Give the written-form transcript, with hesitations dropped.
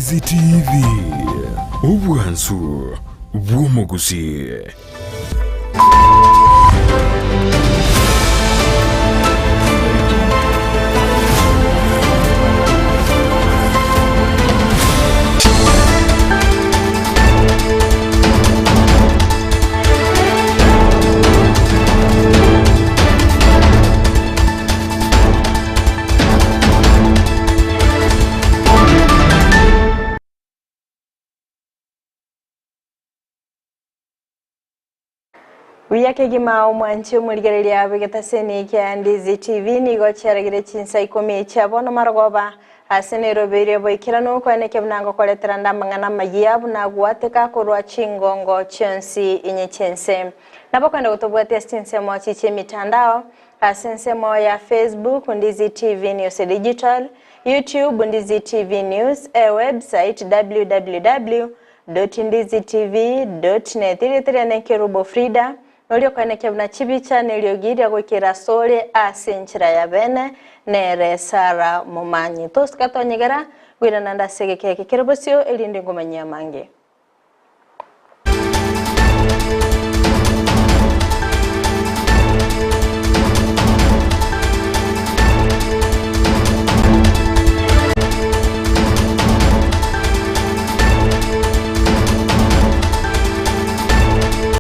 Ndizi TV, obwansu bw'omogusii. Buya kegima omwanchi omorigereria bw'egetaseni kia Ndizi TV nigo chiaragire chinsa ikomi chia bono marogoba ase Nairobi boikeranu koenekia buna ngokoretera nde amang'ana amayia buna gwateka korwa chingongo chionsi inye chi'ense. Nabo kwenda gotobwatia ase chinsemo chi chi'emitandao ase ensemo ya Facebook Ndizi TV News Digital, YouTube Ndizi TV News, ewebsite www. Ndizitv. Net. Erieta riane Kerubo Frida, noria okoenekia buna chibicha neriogi riria goikera asore ase enchera ya bene, nere Sarah Momanyi. Tosika tonyegera, goirana nde ase egeka eke kere bosio, erinde ngomanyie amange.